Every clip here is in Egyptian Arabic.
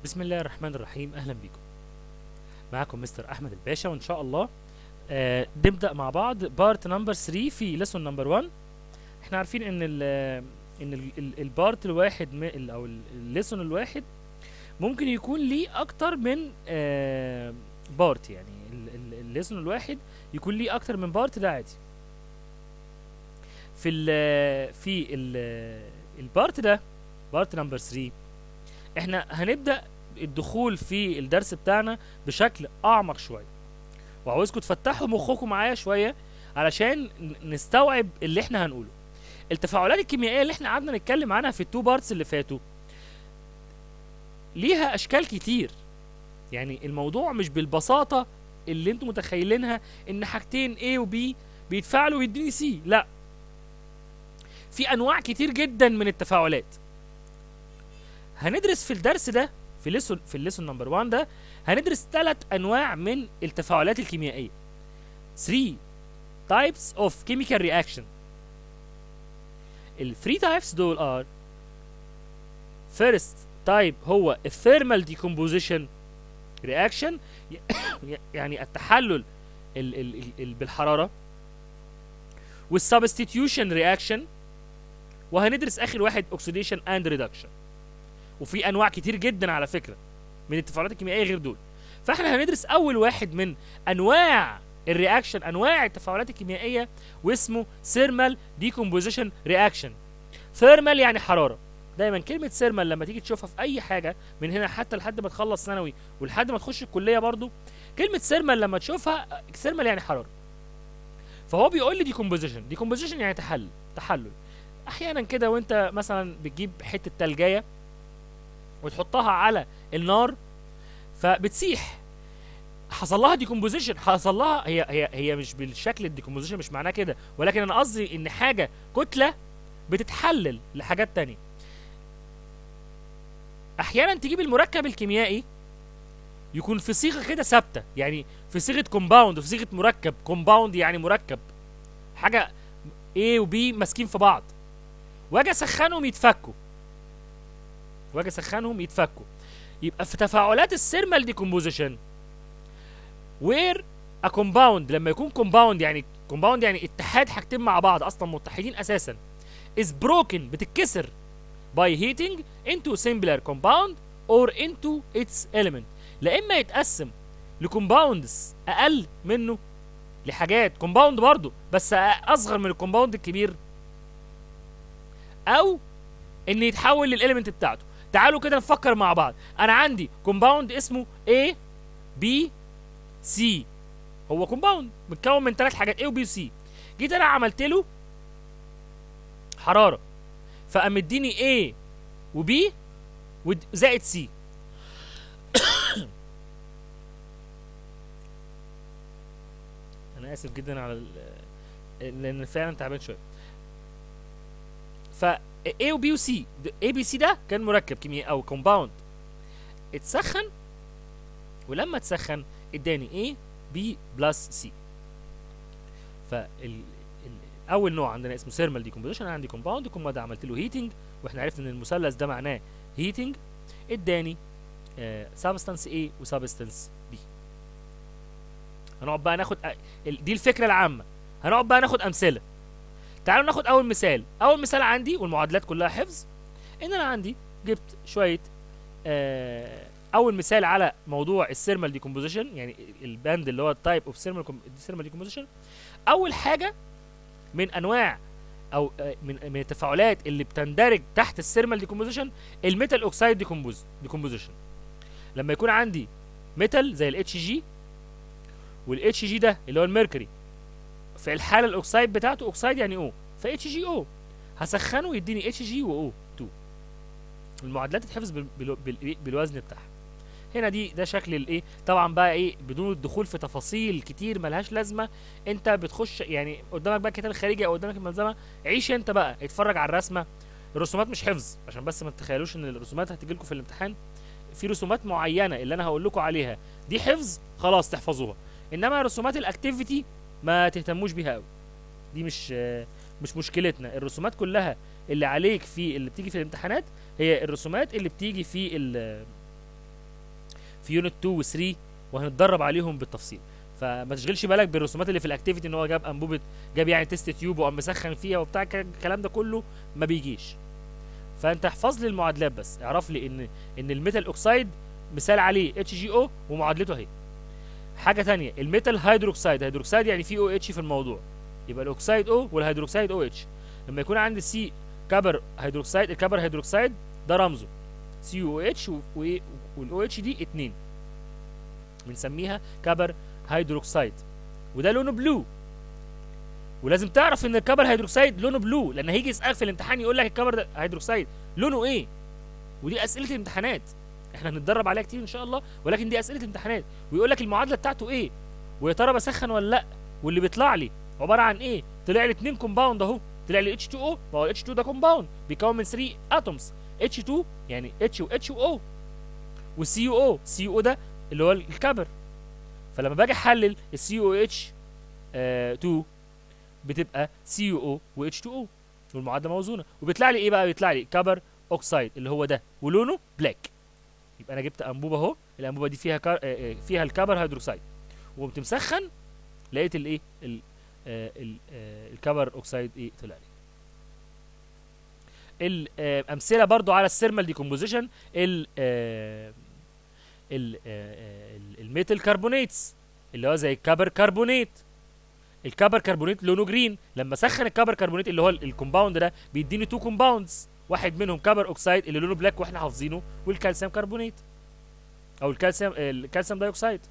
بسم الله الرحمن الرحيم. اهلا بيكم، معاكم مستر احمد الباشا، وان شاء الله نبدا مع بعض part number 3 في lesson number 1. احنا عارفين ان ال part الواحد او ال lesson الواحد ممكن يكون ليه اكتر من part، يعني ال lesson الواحد يكون ليه اكتر من part، ده عادي. في ال في ال ال part ده part number 3 احنا هنبدا الدخول في الدرس بتاعنا بشكل اعمق شوية، وعاوزكم تفتحوا مخكم معايا شوية علشان نستوعب اللي احنا هنقوله. التفاعلات الكيميائية اللي احنا قعدنا نتكلم عنها في ال two parts اللي فاتوا ليها اشكال كتير، يعني الموضوع مش بالبساطة اللي انتم متخيلينها ان حاجتين A و B بيتفاعلوا ويديني C، لا، في انواع كتير جدا من التفاعلات. هندرس في الدرس ده في ال lesson number 1 ده هندرس 3 انواع من التفاعلات الكيميائية، 3 types of chemical reaction. ال 3 types دول are first type هو ال thermal decomposition reaction، يعني التحلل ال بالحرارة، وال substitution reaction، وهندرس اخر واحد oxidation and reduction. وفي انواع كتير جدا على فكرة من التفاعلات الكيميائية غير دول، فاحنا هندرس اول واحد من انواع ال reaction، انواع التفاعلات الكيميائية، واسمه thermal decomposition reaction. thermal يعني حرارة. دايما كلمة thermal لما تيجي تشوفها في اي حاجة من هنا حتى لحد ما تخلص ثانوي ولحد ما تخش الكلية برضو، كلمة thermal لما تشوفها thermal يعني حرارة. فهو بيقول لي decomposition، decomposition يعني تحلل. احيانا كده وانت مثلا بتجيب حتة تلجايه وتحطها على النار فبتسيح، حصل لها decomposition، حصل لها هي مش بالشكل ال decomposition مش معناه كده، ولكن انا قصدي ان حاجة كتلة بتتحلل لحاجات تانية. احيانا تجيب المركب الكيميائي يكون في صيغة كده ثابتة، يعني في صيغة compound، في صيغة مركب، compound يعني مركب، حاجة A و B ماسكين في بعض، واجي اسخنهم يتفكوا، واجي اسخنهم يتفكوا. يبقى في تفاعلات ال thermal decomposition where a compound، لما يكون compound يعني compound يعني اتحاد حاجتين مع بعض اصلا متحدين اساسا، is broken بتتكسر by heating into simpler compound or into its element، لا اما يتقسم ل compounds اقل منه، لحاجات compound برضو بس اصغر من ال compound الكبير، او ان يتحول لل element بتاعته. تعالوا كده نفكر مع بعض. انا عندي compound اسمه A B C، هو compound متكون من 3 حاجات A و B و C. جيت انا عملت له حرارة فقام مديني A و B زائد C. انا اسف جدا على لان فعلا تعبان شوية. ف A و B و C، A B C ده كان مركب كيميائي او compound، اتسخن، ولما اتسخن اداني A B plus C. فال اول نوع عندنا اسمه thermal decomposition. انا عندي compound، ال compound ده عملت له heating، واحنا عرفنا ان المثلث ده معناه heating، اداني substance A و substance B. هنقعد بقى ناخد دي الفكرة العامة، هنقعد بقى ناخد امثلة. تعالوا ناخد اول مثال. اول مثال عندي والمعادلات كلها حفظ، ان انا عندي جبت شوية اول مثال على موضوع ال thermal decomposition، يعني البند اللي هو ال type of thermal decomposition. اول حاجة من انواع او من التفاعلات اللي بتندرج تحت ال thermal decomposition ال metal oxide decomposition. لما يكون عندي metal زي ال Hg، وال Hg ده اللي هو ال mercury، في الحالة الاكسايد بتاعته oxide يعني O، ف HgO هسخنه يديني Hg و O 2. المعادلات تتحفظ بالوزن بتاعها. هنا دي ده شكل الايه، طبعا بقى ايه بدون الدخول في تفاصيل كتير ملهاش لازمه، انت بتخش يعني قدامك بقى الكتاب الخارجي او قدامك الملزمه، عيش انت بقى اتفرج على الرسمة. الرسومات مش حفظ عشان بس ما تتخيلوش ان الرسومات هتجي لكم في الامتحان، في رسومات معينة اللي انا هقول لكم عليها دي حفظ خلاص تحفظوها، انما رسومات ال activity ما تهتموش بيها قوي، دي مش مشكلتنا. الرسومات كلها اللي عليك في اللي بتيجي في الامتحانات هي الرسومات اللي بتيجي في في unit 2 و 3 وهنتدرب عليهم بالتفصيل. فما تشغلش بالك بالرسومات اللي في ال activity ان هو جاب انبوبة، جاب يعني test tube وقام مسخن فيها وبتاع، الكلام ده كله ما بيجيش. فانت احفظ لي المعادلات بس، اعرف لي ان ال metal oxide مثال عليه HgO ومعادلته اهي. حاجة ثانية ال metal hydroxide، hydroxide يعني فيه OH في الموضوع، يبقى ال oxide O وال hydroxide OH. لما يكون عندي C copper hydroxide، ال copper hydroxide ده رمزه CuOH وال OH دي 2، بنسميها copper hydroxide، وده لونه blue. ولازم تعرف ان ال copper hydroxide لونه blue، لان هيجي يسالك في الامتحان يقول لك ال copper hydroxide لونه ايه، ودي اسئلة الامتحانات احنا هنتدرب عليها كتير ان شاء الله، ولكن دي اسئلة امتحانات. ويقول لك المعادلة بتاعته ايه، ويا ترى بسخن ولا لا، واللي بيطلع لي عبارة عن ايه. طلع لي 2 compound اهو، طلع لي H2O، ما هو H2 ده compound بيكون من 3 atoms، H2 يعني H و H و O، وال CuO، CuO ده اللي هو ال copper. فلما باجي احلل ال CuOH 2 بتبقى CuO و H2O، والمعادله موزونة. وبيطلع لي ايه بقى؟ بيطلع لي copper oxide اللي هو ده ولونه black. يبقى انا جبت انبوبة اهو، الانبوبة دي فيها فيها ال copper hydroxide، وقمت مسخن لقيت الايه ال copper oxide ايه طلع لي. الامثلة برضو على ال thermal decomposition، ال metal carbonates اللي هو زي ال copper carbonate. ال copper carbonate لونه green، لما سخن ال copper carbonate اللي هو ال compound ده بيديني 2 compounds، واحد منهم copper oxide اللي لونه black واحنا حافظينه، وال calcium carbonate او ال calcium dioxide.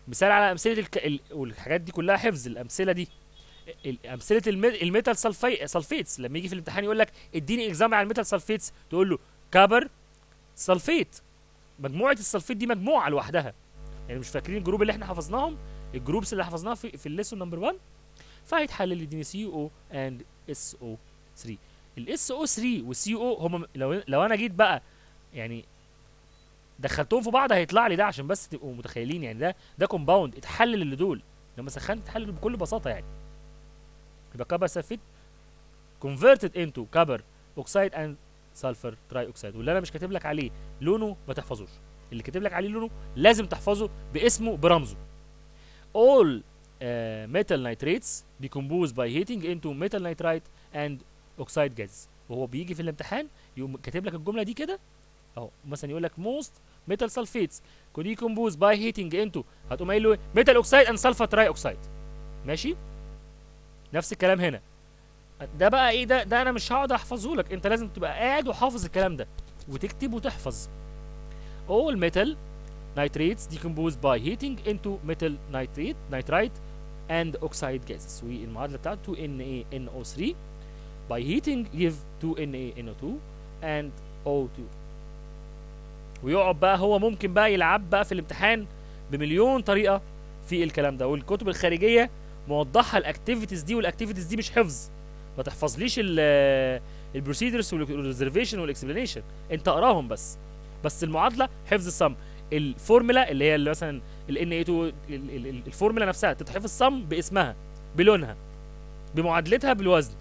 مثال على امثلة والحاجات دي كلها حفظ الامثلة دي. امثلة ال metal sulfates، لما يجي في الامتحان يقول لك اديني example على ال metal sulfates، تقول له copper sulfate. مجموعة ال sulfate دي مجموعة لوحدها، يعني مش فاكرين ال group اللي احنا حفظناهم، ال groups اللي حفظناها في ال lesson number 1. فهيتحلل يديني CuO and SO3. ال SO3 وال CuO هم لو انا جيت بقى يعني دخلتهم في بعض هيطلع لي ده، عشان بس تبقوا متخيلين يعني ده compound اتحلل اللي دول لما سخنت اتحلل بكل بساطة يعني. يبقى copper sulfate converted into copper oxide and sulfur trioxide. واللي انا مش كاتب لك عليه لونه ما تحفظوش، اللي كاتب لك عليه لونه لازم تحفظه باسمه برمزه. All metal nitrates decompose by heating into metal nitrite and oxide gas. وهو بيجي في الامتحان يقوم كاتب لك الجملة دي كده اهو، مثلا يقول لك most metal sulfates could decompose by heating into، هتقوم قايل له metal oxide and sulfur trioxide. ماشي، نفس الكلام هنا. ده بقى ايه ده؟ ده انا مش هقعد احفظه لك، انت لازم تبقى قاعد وحافظ الكلام ده وتكتب وتحفظ. All metal nitrates decompose by heating into metal nitrite and oxide gases. والمعادله بتاعته 2NaNO3 by heating give 2NaNO2 and O2. ويقعد بقى هو ممكن بقى يلعب بقى في الامتحان بمليون طريقه في الكلام ده. والكتب الخارجية موضحة ال activities دي، وال activities دي مش حفظ، ما تحفظليش ال procedures وال observation وال explanation، انت اقراهم بس المعادلة حفظ الصم. الفورمولا اللي هي اللي مثلا ال Na2 الفورمولا نفسها تتحفظ صم باسمها بلونها بمعادلتها بالوزن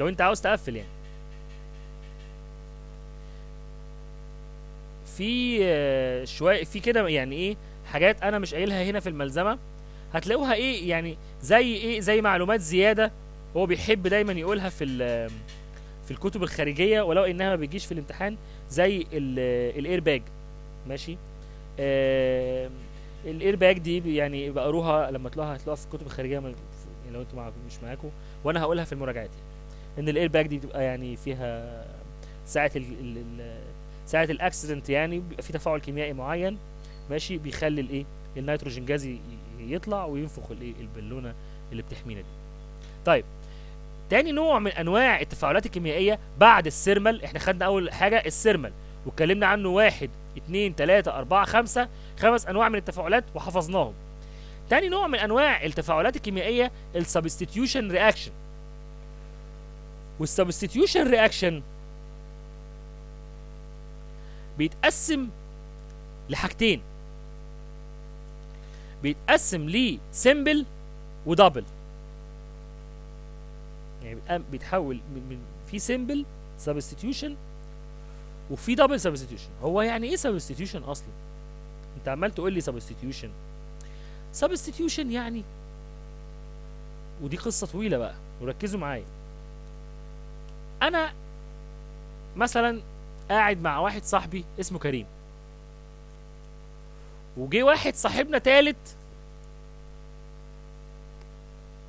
لو انت عاوز تقفل يعني. في شوية في كده يعني ايه حاجات انا مش قايلها هنا في الملزمه، هتلاقوها ايه يعني زي ايه، زي معلومات زيادة هو بيحب دايما يقولها في الكتب الخارجية ولو انها ما بتجيش في الامتحان، زي ال air bag. ماشي، ال air bag دي يعني بقروها لما تلاقوها، هتلاقوها في الكتب الخارجية يعني لو انتوا مش معاكم، وانا هقولها في المراجعات يعني. ان ال air bag دي بتبقى يعني فيها ساعة ساعة ال accident يعني بيبقى في تفاعل كيميائي معين، ماشي، بيخلي الايه ال nitrogen gas يطلع وينفخ الايه البالونة اللي بتحمينا دي. طيب، تاني نوع من انواع التفاعلات الكيميائية بعد ال thermal، احنا خدنا اول حاجة ال thermal واتكلمنا عنه 1 2 3 4 5 5 انواع من التفاعلات وحفظناهم. تاني نوع من انواع التفاعلات الكيميائية ال substitution reaction. وال substitution reaction بيتقسم لحاجتين، بيتقسم ل simple و double. يعني بيتحول من في simple substitution وفي double substitution. هو يعني ايه substitution اصلا؟ انت عمال تقول لي substitution. substitution يعني، ودي قصة طويلة بقى وركزوا معايا. انا مثلا قاعد مع واحد صاحبي اسمه كريم، وجي واحد صاحبنا تالت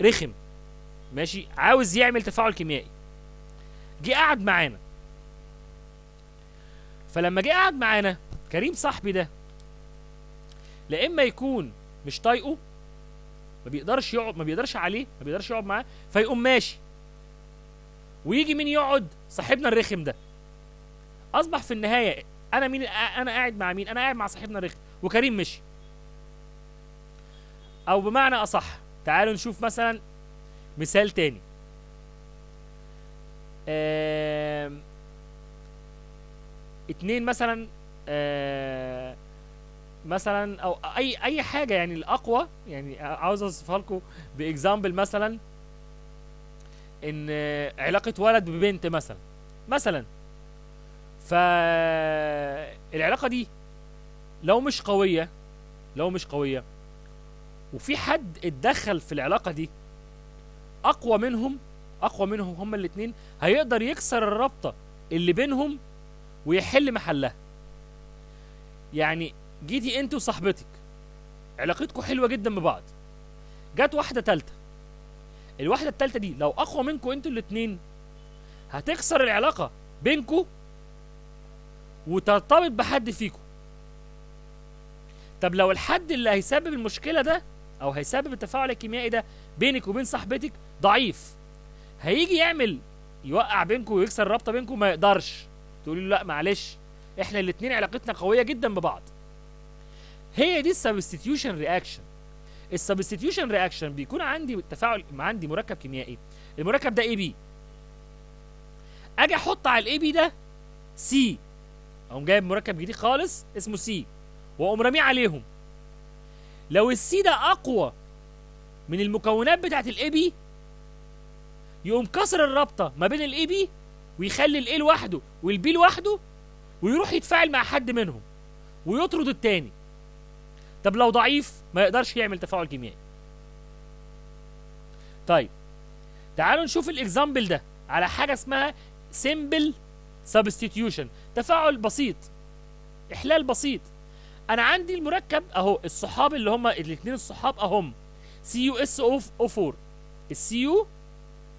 رخم، ماشي، عاوز يعمل تفاعل كيميائي، جه قعد معانا. فلما جه قعد معانا كريم صاحبي ده، لا اما يكون مش طايقة، ما بيقدرش يقعد، ما بيقدرش عليه، ما بيقدرش يقعد معاه، فيقوم ماشي، ويجي مين يقعد؟ صاحبنا الرخم ده. اصبح في النهاية انا مين؟ انا قاعد مع مين؟ انا قاعد مع صاحبنا الرخم، وكريم مشي. او بمعنى اصح، تعالوا نشوف مثلا مثال تاني. اتنين مثلا، مثلا او اي حاجة يعني الاقوى، يعني عاوز اوصفها لكم ب example، مثلا ان علاقة ولد ببنت مثلا، فالعلاقه دي لو مش قوية، لو مش قوية وفي حد اتدخل في العلاقة دي اقوى منهم، اقوى منهم هما الاثنين، هيقدر يكسر الرابطة اللي بينهم ويحل محلها. يعني جيتي انت وصاحبتك علاقتكم حلوة جدا ببعض، جت واحدة ثالثة، الواحدة الثالثة دي لو اقوى منكم انتوا الاثنين هتكسر العلاقة بينكم وترتبط بحد فيكم. طب لو الحد اللي هيسبب المشكلة ده او هيسبب التفاعل الكيميائي ده بينك وبين صاحبتك ضعيف، هيجي يعمل يوقع بينكم ويكسر الرابطة بينكم، ما يقدرش. تقولي له لا معلش، احنا الاثنين علاقتنا قوية جدا ببعض. هي دي ال substitution reaction. ال substitution reaction بيكون عندي تفاعل، عندي مركب كيميائي، المركب ده AB، اجي احط على ال AB ده C، اقوم جايب مركب جديد خالص اسمه C واقوم راميه عليهم. لو ال C ده اقوى من المكونات بتاعت ال AB، يقوم كسر الرابطة ما بين ال AB ويخلي ال A لوحده وال B لوحده، ويروح يتفاعل مع حد منهم ويطرد التاني. طب لو ضعيف ما يقدرش يعمل تفاعل كيميائي. طيب تعالوا نشوف ال example ده على حاجة اسمها simple substitution، تفاعل بسيط، احلال بسيط. انا عندي المركب اهو، الصحاب اللي هما الاثنين الصحاب اهم سي يو اس او 4، السي يو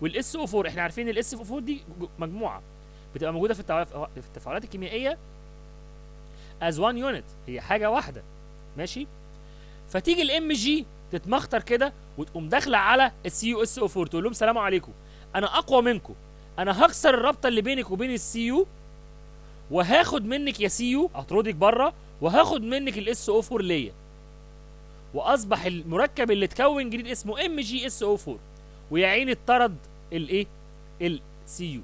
والاس او 4. احنا عارفين ال SO 4 دي مجموعة بتبقى موجودة في التفاعلات الكيميائية as one unit، هي حاجة واحدة، ماشي. فتيجي ال Mg تتمخطر كده وتقوم داخله على ال CuSO 4، تقول لهم سلام عليكم، انا اقوى منكم، انا هكسر الرابطة اللي بينك وبين السي يو، وهاخد منك يا سي يو، هطردك بره، وهاخد منك ال SO 4 ليا. واصبح المركب اللي اتكون جديد اسمه MgSO 4، ويا عيني اتطرد الايه؟ السي يو.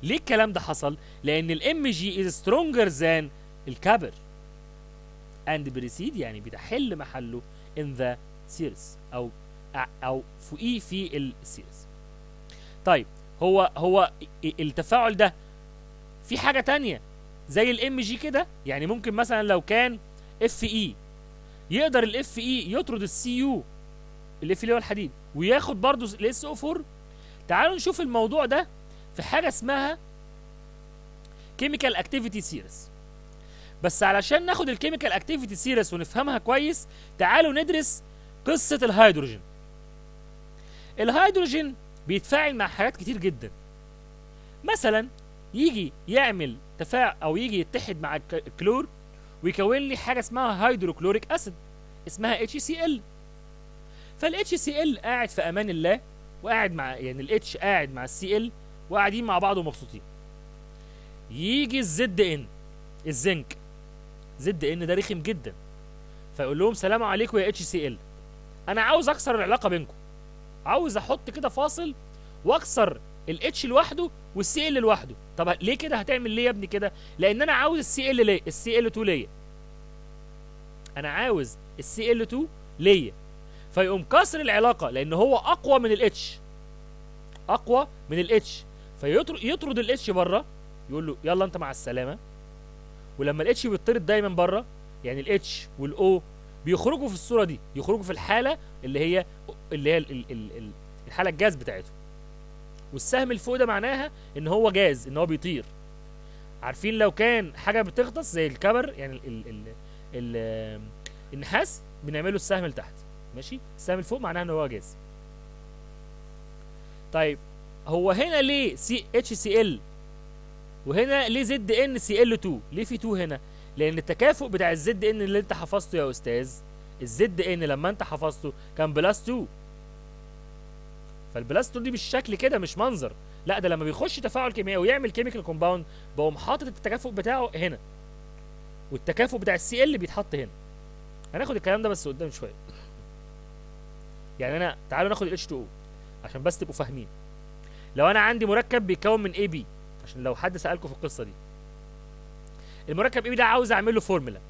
ليه الكلام ده حصل؟ لان ال Mg is stronger than ال copper and precede، يعني بتحل محله in the series او فوقيه في ال series. طيب هو التفاعل ده في حاجة تانية زي ال Mg كده، يعني ممكن مثلا لو كان Fe، يقدر ال Fe يطرد ال Cu، ال Fe اللي هو الحديد، وياخد برضو ال SO 4. تعالوا نشوف الموضوع ده في حاجة اسمها chemical activity series. بس علشان ناخد ال chemical activity series ونفهمها كويس، تعالوا ندرس قصة الهيدروجين. الهيدروجين بيتفاعل مع حاجات كتير جدا. مثلا يجي يعمل تفاعل او يجي يتحد مع الكلور ويكون لي حاجة اسمها hydrochloric acid، اسمها HCl. فال HCl قاعد في امان الله، وقاعد مع يعني ال H قاعد مع ال Cl، وقاعدين مع بعض ومبسوطين. يجي ال Zn، الزنك، Zn ده رخم جدا، فيقول لهم سلام عليكم يا HCl، انا عاوز اكسر العلاقة بينكم، عاوز احط كده فاصل واكسر ال H لوحده وال Cl لوحده. طب ليه كده؟ هتعمل ليه يا ابني كده؟ لان انا عاوز ال Cl ليه، ال Cl 2 ليا، انا عاوز ال Cl 2 ليا. فيقوم كسر العلاقة لان هو اقوى من ال H، اقوى من ال H، فيطرد ال H بره، يقول له يلا انت مع السلامة، ولما ال H بيطرد دايما بره، يعني ال H وال O بيخرجوا في الصورة دي، يخرجوا في الحالة اللي هي الحالة الجاز بتاعتهم. والسهم اللي فوق ده معناها ان هو جاز، ان هو بيطير. عارفين لو كان حاجة بتغطس زي ال copper يعني ال ال ال النحاس بنعمله السهم لتحت، ماشي؟ السهم اللي فوق معناها ان هو جاز. طيب هو هنا ليه سي اتش سي ال وهنا ليه ZnCl 2؟ ليه في 2 هنا؟ لان التكافؤ بتاع ال Zn اللي انت حفظته يا استاذ، ال Zn لما انت حفظته كان plus 2، فال plus 2 دي بالشكل كده مش منظر، لا ده لما بيخش تفاعل كيميائي ويعمل chemical compound بقوم حاطط التكافؤ بتاعه هنا، والتكافؤ بتاع ال Cl بيتحط هنا. هناخد الكلام ده بس قدام شوية. يعني انا تعالوا ناخد ال H2O عشان بس تبقوا فاهمين. لو انا عندي مركب بيتكون من AB، عشان لو حد سالكم في القصة دي، المركب AB ده عاوز اعمل له فورمولا،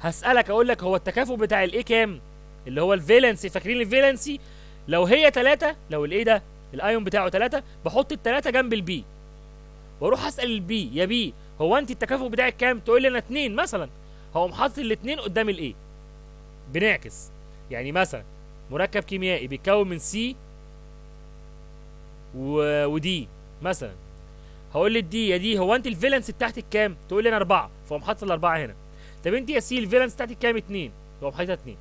هسالك اقول لك هو التكافؤ بتاع ال A كام؟ اللي هو ال valency، فاكرين ال valency؟ لو هي 3، لو ال A ده الايون بتاعه 3، بحط الثلاثة جنب ال B واروح اسال ال B، يا B هو انت التكافؤ بتاعك كام؟ تقول لي انا 2 مثلا، هقوم حاطط الاثنين قدام ال A. بنعكس، يعني مثلا مركب كيميائي بيتكون من C و D مثلا، هقول لل D يا D هو انت ال valence بتاعتك كام؟ تقول لي انا 4، فاقوم حاطط الاربعة هنا. طب انت يا C ال valence بتاعتك كام؟ 2، فاقوم حاططها 2.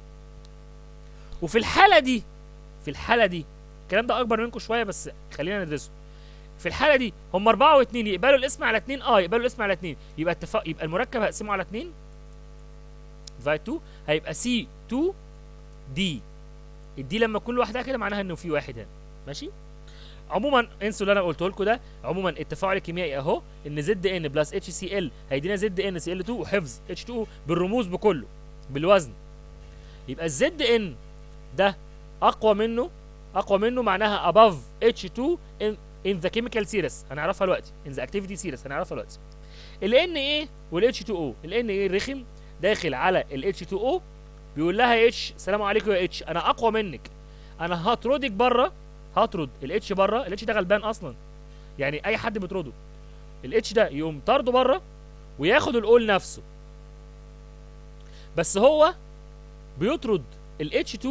وفي الحالة دي، في الحالة دي الكلام ده اكبر منكم شوية بس خلينا ندرسه. في الحالة دي هم 4 و2 يقبلوا الاسم على 2، يقبلوا الاسم على 2، يبقى يبقى المركب هقسمه على 2 divide 2، هيبقى C 2 D. ال D لما تكون لوحدها كده معناها انه في واحد هنا، ماشي؟ عموما انسوا اللي انا قلته لكم ده. عموما التفاعل الكيميائي اهو، ان Zn plus HCl هيدينا ZnCl 2، وحفظ H2O بالرموز بكله بالوزن. يبقى ال Zn ده اقوى منه، اقوى منه معناها above H2 in the chemical series، هنعرفها دلوقتي، in the activity series هنعرفها دلوقتي. ال Na وال H2O، ال Na الرخم داخل على ال H2O بيقول لها يا H سلام عليكم يا H، انا اقوى منك، انا هطردك بره، هطرد ال H بره. ال H ده غلبان اصلا، يعني اي حد بيطرده، ال H ده يقوم طرده بره وياخد ال O لنفسه، بس هو بيطرد ال H2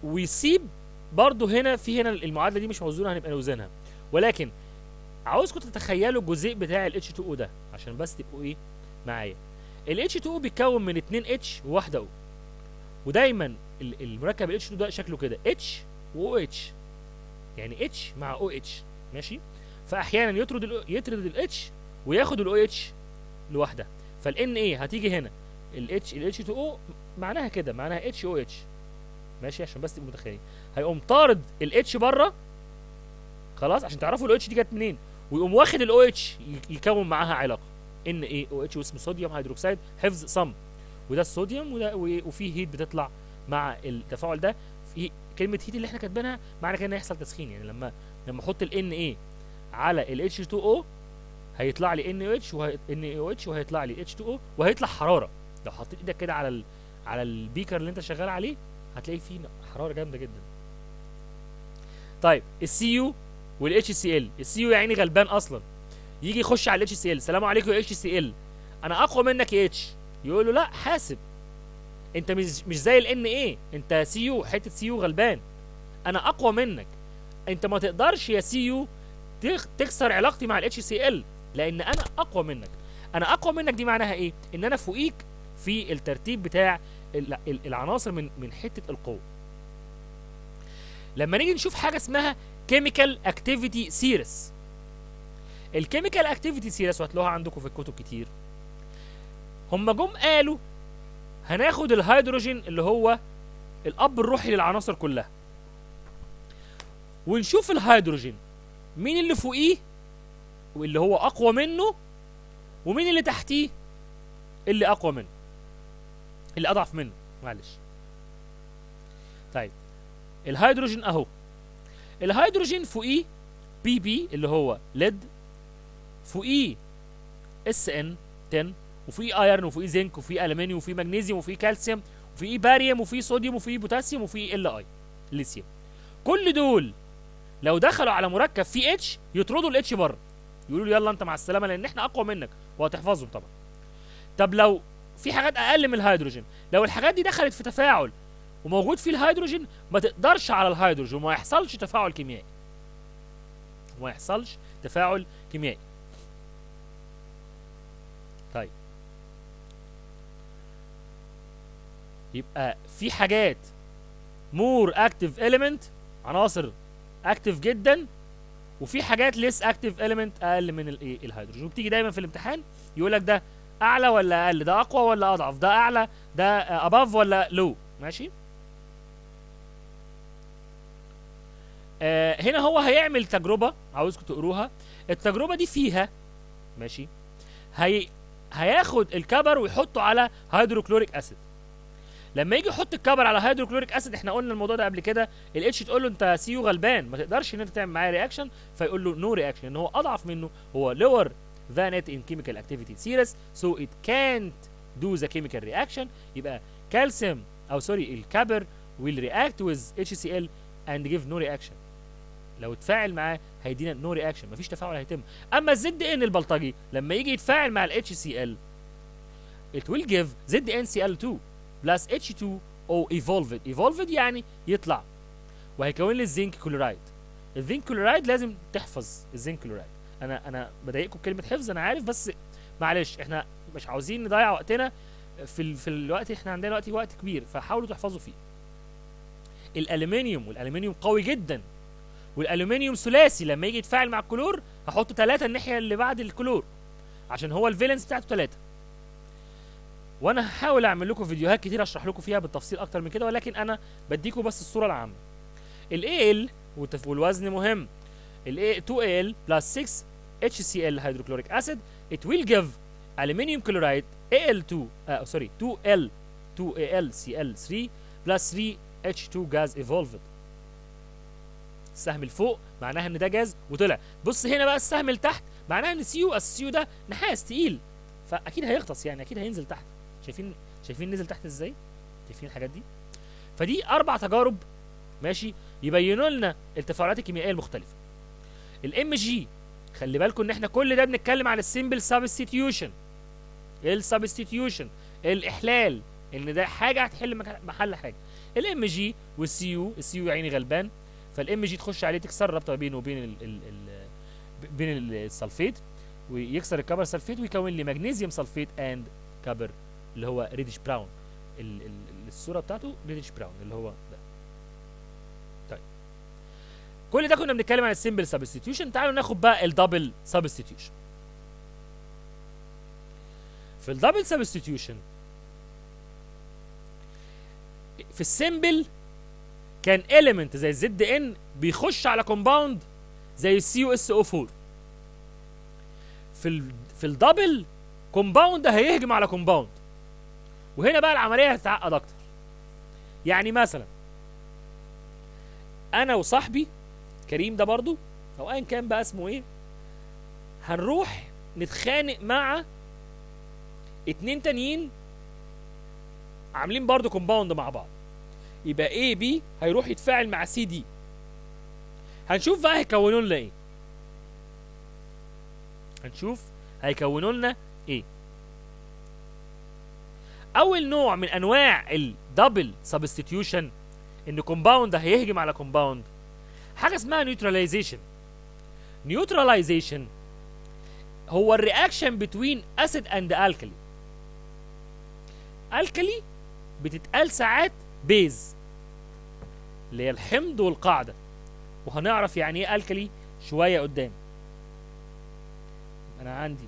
ويسيب برضه هنا. في هنا المعادلة دي مش موزونة، هنبقى نوزنها، ولكن عاوزكم تتخيلوا الجزيء بتاع ال H2O ده عشان بس تبقوا ايه معايا. ال H2O بيتكون من 2 H وواحدة O، ودايما المركب ال H2 ده شكله كده H و OH، يعني H مع OH، ماشي؟ فاحيانا يطرد ال H وياخد ال OH لوحدها، فال Na هتيجي هنا ال H ال H2O معناها كده، معناها HOH، ماشي؟ عشان بس تبقوا متخيلين. هيقوم طارد ال H بره خلاص عشان تعرفوا ال OH دي جت منين، ويقوم واخد ال OH يكون معاها علاقة NaOH، واسمه sodium hydroxide، حفظ صم، وده الصوديوم وده، وفي heat بتطلع مع التفاعل ده. في كلمة heat اللي احنا كاتبينها معنى كده ان هيحصل تسخين، يعني لما احط ال Na على ال H2O هيطلع لي NaOH NaOH وهيطلع لي H2O وهيطلع حرارة. لو حطيت ايدك كده على على ال beaker اللي انت شغال عليه هتلاقي فيه حرارة جامدة جدا. طيب ال Cu وال HCl، ال Cu يا عيني غلبان اصلا، يجي يخش على ال HCl، سلام عليكم يا HCl، انا اقوى منك يا H، يقول له لا حاسب، انت مش زي ال Na، انت Cu، حتة Cu غلبان، انا اقوى منك، انت ما تقدرش يا Cu تكسر علاقتي مع ال HCl لان انا اقوى منك. انا اقوى منك دي معناها ايه؟ ان انا فوقيك في الترتيب بتاع العناصر من حتة القوة. لما نيجي نشوف حاجة اسمها chemical activity series، ال chemical activity series وهتلاقوها عندكم في الكتب كتير، هم جم قالوا هناخد الهيدروجين اللي هو الاب الروحي للعناصر كلها، ونشوف الهيدروجين مين اللي فوقيه واللي هو اقوى منه، ومين اللي تحتيه اللي اقوى منه، اللي اضعف منه، معلش. طيب الهيدروجين اهو، الهيدروجين فوقيه Pb اللي هو lead، فوقيه Sn 10، وفوقيه iron، وفوقيه زنك، وفوقيه المنيوم، وفوقيه مغنيسيوم، وفوقيه كالسيوم، وفوقيه باريوم، وفوقيه صوديوم، وفوقيه بوتاسيوم، وفوقيه Li ليثيوم. كل دول لو دخلوا على مركب فيه H يطردوا ال H بره. يقولوا له يلا انت مع السلامة لان احنا اقوى منك، وهتحفظهم طبعا. طب لو في حاجات اقل من الهيدروجين، لو الحاجات دي دخلت في تفاعل وموجود فيه الهيدروجين ما تقدرش على الهيدروجين وما يحصلش تفاعل كيميائي. وما يحصلش تفاعل كيميائي. طيب يبقى في حاجات more active element، عناصر active جدا، وفي حاجات less active element اقل من الايه الهيدروجين. وبتيجي دايما في الامتحان يقول لك ده اعلى ولا اقل، ده اقوى ولا اضعف، ده اعلى، ده above ولا low. ماشي. هنا هو هيعمل تجربه عاوزكم تقروها. التجربة دي فيها ماشي هياخد ال copper ويحطه على hydrochloric acid. لما يجي يحط ال copper على hydrochloric acid، احنا قلنا الموضوع ده قبل كده، ال H تقول له انت Cu غلبان ما تقدرش ان انت تعمل معايا reaction، فيقول له no reaction لان هو اضعف منه، هو lower than it in chemical activity series so it can't do the chemical reaction. يبقى كالسيوم او sorry ال copper will react with HCl and give no reaction. لو اتفاعل معاه هيدينا no reaction، مفيش تفاعل هيتم. اما ال Zn البلطجي لما يجي يتفاعل مع ال HCl it will give ZnCl2 plus H2O evolved. evolved يعني يطلع، وهيكون لي ال zinc chloride. ال zinc chloride لازم تحفظ ال zinc chloride. انا بضايقكم بكلمه حفظ انا عارف، بس معلش احنا مش عاوزين نضيع وقتنا في الوقت، احنا عندنا دلوقتي وقت كبير فحاولوا تحفظوا فيه. الالومنيوم، والالومنيوم قوي جدا، والالومنيوم ثلاثي لما يجي يتفاعل مع الكلور هحط 3 الناحية اللي بعد الكلور عشان هو ال valence بتاعته 3. وانا هحاول اعمل لكم فيديوهات كتير اشرح لكم فيها بالتفصيل اكتر من كده، ولكن انا بديكم بس الصورة العامة. ال Al والوزن مهم. ال 2Al plus 6 HCl hydrochloric acid it will give aluminum chloride Al2 sorry 2L 2AlCl3 plus 3H2 gas evolved. السهم لفوق معناها ان ده جاز وطلع. بص هنا بقى السهم لتحت معناها ان Cu، ال Cu ده نحاس تقيل فاكيد هيغطس، يعني اكيد هينزل تحت. شايفين نزل تحت ازاي؟ شايفين الحاجات دي؟ فدي 4 تجارب ماشي يبينوا لنا التفاعلات الكيميائية المختلفة. ال Mg، خلي بالكم ان احنا كل ده بنتكلم على ال simple substitution. ال substitution الاحلال، ان ده حاجة هتحل محل حاجة. ال Mg وال Cu، ال Cu يا عيني غلبان، فال Mg تخش عليه تكسر الرابطة بينه وبين بين ال sulfate، ويكسر ال copper sulfate ويكون لي magnesium sulfate and copper اللي هو reddish brown. الصورة بتاعته reddish brown اللي هو ده. طيب كل ده كنا بنتكلم عن ال simple substitution. تعالوا ناخد بقى ال double substitution. في ال double substitution، في ال simple كان element زي ال Zn بيخش على compound زي ال CuSO4. في ال double compound هيهجم على compound، وهنا بقى العملية هتتعقد اكتر. يعني مثلا انا وصاحبي كريم ده برضو او ايا كان بقى اسمه ايه، هنروح نتخانق مع 2 تانيين عاملين برضو compound مع بعض. يبقى AB هيروح يتفاعل مع CD. هنشوف بقى هيكونوا لنا ايه. هنشوف هيكونوا لنا ايه. اول نوع من انواع ال double substitution ان compound هيهجم على compound، حاجة اسمها neutralization. neutralization هو ال reaction between acid and alkali. alkali بتتقال ساعات base اللي هي الحمض والقاعدة، وهنعرف يعني ايه alkali شوية قدام. انا عندي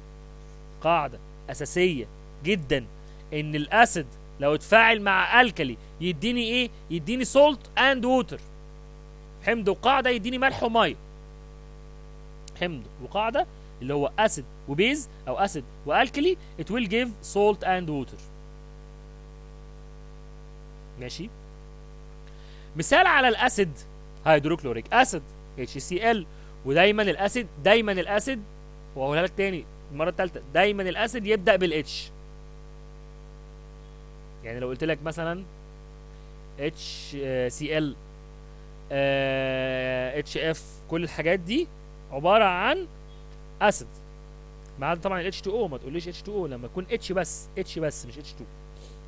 قاعدة اساسية جدا ان ال acid لو اتفاعل مع alkali يديني ايه؟ يديني salt and water. حمض وقاعدة يديني ملح ومية. حمض وقاعدة اللي هو acid و base او acid و alkali it will give salt and water. ماشي. مثال على ال acid hydrochloric acid HCl. ودايما ال acid، دايما ال acid، وهقولها لك تاني المرة الثالثة، دايما ال acid يبدا بال H. يعني لو قلت لك مثلا HCl HF، كل الحاجات دي عبارة عن acid، ما عدا طبعا ال H2O. ما تقوليش H2O لما يكون H بس، H بس مش H2،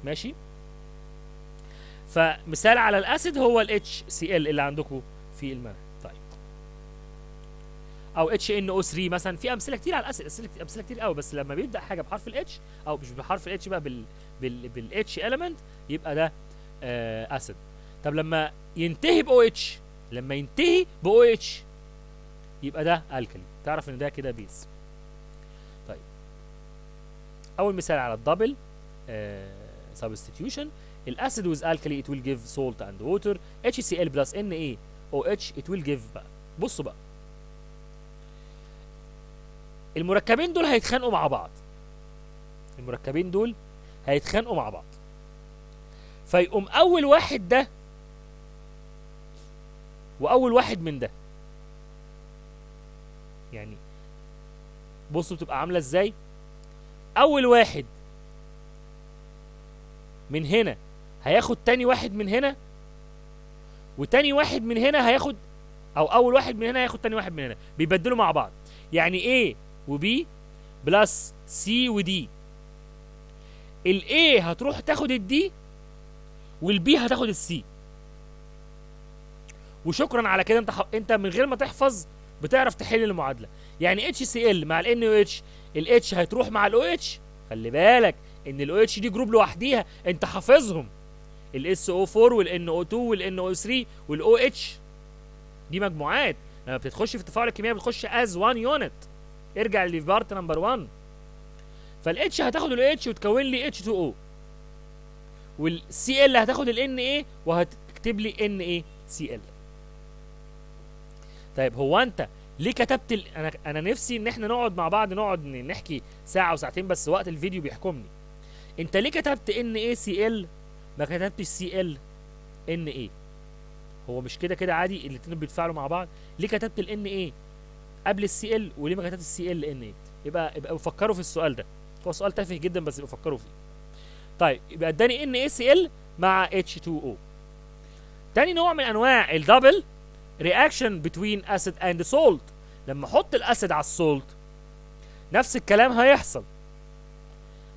ماشي. فمثال على ال acid هو ال HCl اللي عندكم في المنهج. طيب او HNO3 مثلا، في امثلة كتير على ال acid، امثلة كتير قوي، بس لما بيبدا حاجة بحرف ال H او مش بحرف ال H بقى بال H element يبقى ده acid. طب لما ينتهي ب OH، لما ينتهي ب OH يبقى ده alkali، تعرف ان ده كده base. طيب اول مثال على ال double substitution، ال acid with alkali it will give salt and water، HCl plus NaOH it will give بقى. بصوا بقى المركبين دول هيتخانقوا مع بعض، المركبين دول هيتخانقوا مع بعض، فيقوم اول واحد ده واول واحد من ده. يعني بصوا بتبقى عامله ازاي، اول واحد من هنا هياخد تاني واحد من هنا، وتاني واحد من هنا هياخد، او اول واحد من هنا هياخد تاني واحد من هنا، بيبدلوا مع بعض. يعني A و B plus C و D، ال A هتروح تاخد ال D وال B هتاخد ال C، وشكرا على كده. انت من غير ما تحفظ بتعرف تحل المعادلة. يعني HCl مع ال NaOH، ال H هتروح مع ال OH، خلي بالك ان ال OH دي group لوحديها، انت حافظهم، ال SO4 وال NO2 وال NO3 وال OH دي مجموعات لما بتخش في التفاعل الكيميائي بتخش as 1 unit. ارجع ل part number 1. فال H هتاخد ال OH وتكون لي H2O، وال Cl هتاخد ال Na وهتكتب لي NaCl. طيب هو انت ليه كتبت انا نفسي ان احنا نقعد مع بعض نقعد نحكي ساعة وساعتين، بس وقت الفيديو بيحكمني. انت ليه كتبت NaCl ما كتبتش Cl Na؟ هو مش كده كده عادي الاتنين بيتفاعلوا مع بعض؟ ليه كتبت ال Na قبل ال Cl وليه ما كتبتش Cl Na؟ يبقى فكروا في السؤال ده، هو سؤال تافه جدا بس يبقى فكروا فيه. طيب يبقى اداني NaCl مع H2O. تاني نوع من انواع ال double reaction between acid and salt، لما احط ال acid على ال salt نفس الكلام هيحصل،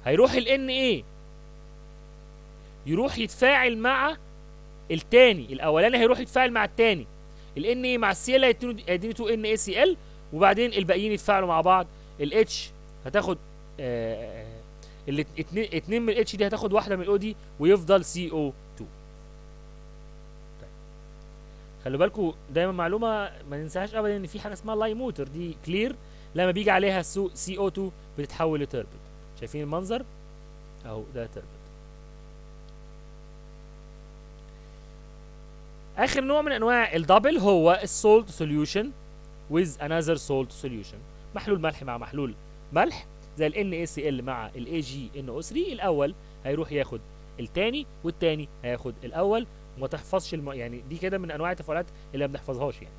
هيروح ال Na يروح يتفاعل مع التاني، الاولاني هيروح يتفاعل مع التاني، ال Na مع ال Cl هيديني 2 NaCl، وبعدين الباقيين يتفاعلوا مع بعض. ال H هتاخد اتنين من ال H دي هتاخد واحدة من ال O دي، ويفضل CO2. طيب خلوا بالكم دايما معلومة ما ننساهاش ابدا، ان في حاجة اسمها lime water، دي clear لما بيجي عليها CO2 بتتحول ل turbid. شايفين المنظر اهو، ده turbid. اخر نوع من انواع ال double هو ال salt solution with another salt solution، محلول ملح مع محلول ملح، زي ال NaCl مع ال AgNO3. الاول هيروح ياخد التاني والتاني هياخد الاول، وما تحفظش يعني دي كده من انواع التفاعلات اللي ما بنحفظهاش. يعني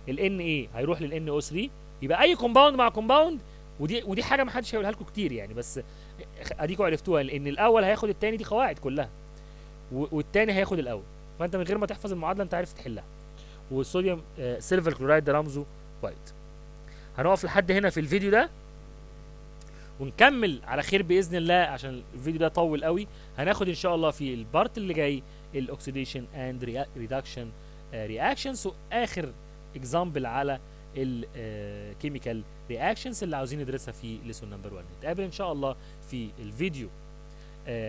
ال Na هيروح لل NO3، يبقى اي compound مع compound، ودي حاجة ما حدش هيقولها لكم كتير يعني، بس اديكم عرفتوها، لان الاول هياخد التاني، دي قواعد كلها، والتاني هياخد الاول، فانت من غير ما تحفظ المعادلة انت عارف تحلها. والصوديوم silver chloride ده رمزه white. هنقف لحد هنا في الفيديو ده ونكمل على خير باذن الله، عشان الفيديو ده طول قوي. هناخد ان شاء الله في ال part اللي جاي ال oxidation and reduction reactions، واخر example على ال chemical reactions اللي عاوزين ندرسها في lesson number 1. نتقابل ان شاء الله في الفيديو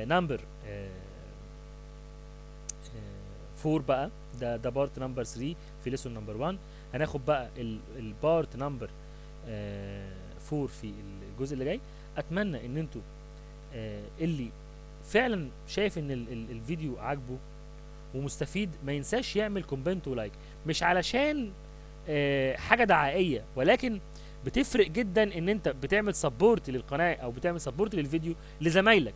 number 4 بقى، ده part number 3 في lesson number 1. هناخد بقى ال part number 4 في الجزء اللي جاي. اتمنى ان انتوا اللي فعلا شايف ان الفيديو عاجبه ومستفيد ما ينساش يعمل comment و like، مش علشان حاجة دعائيه، ولكن بتفرق جدا ان انت بتعمل support للقناة او بتعمل support للفيديو لزمايلك،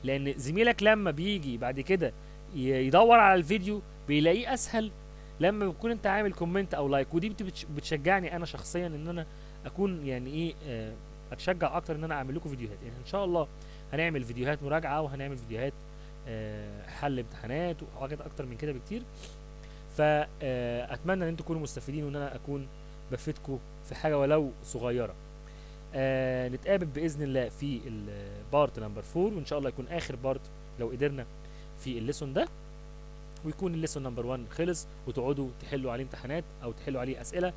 لان زميلك لما بيجي بعد كده يدور على الفيديو بيلاقيه اسهل لما بتكون انت عامل comment او like. ودي بتشجعني انا شخصيا ان انا اكون يعني ايه اتشجع اكتر ان انا اعمل لكم فيديوهات. يعني ان شاء الله هنعمل فيديوهات مراجعه، وهنعمل فيديوهات حل امتحانات وحاجات اكتر من كده بكتير. فاتمنى ان انتم تكونوا مستفيدين وان انا اكون بفيدكم في حاجة ولو صغيرة. نتقابل باذن الله في ال part number 4، وان شاء الله يكون اخر part لو قدرنا في ال lesson ده، ويكون ال lesson number 1 خلص، وتقعدوا تحلوا عليه امتحانات او تحلوا عليه اسئلة،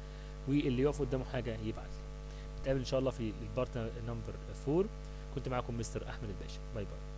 واللي يقف قدامه حاجة يبعت لي. نتقابل ان شاء الله في ال part number 4. كنت معاكم مستر احمد الباشا. bye bye.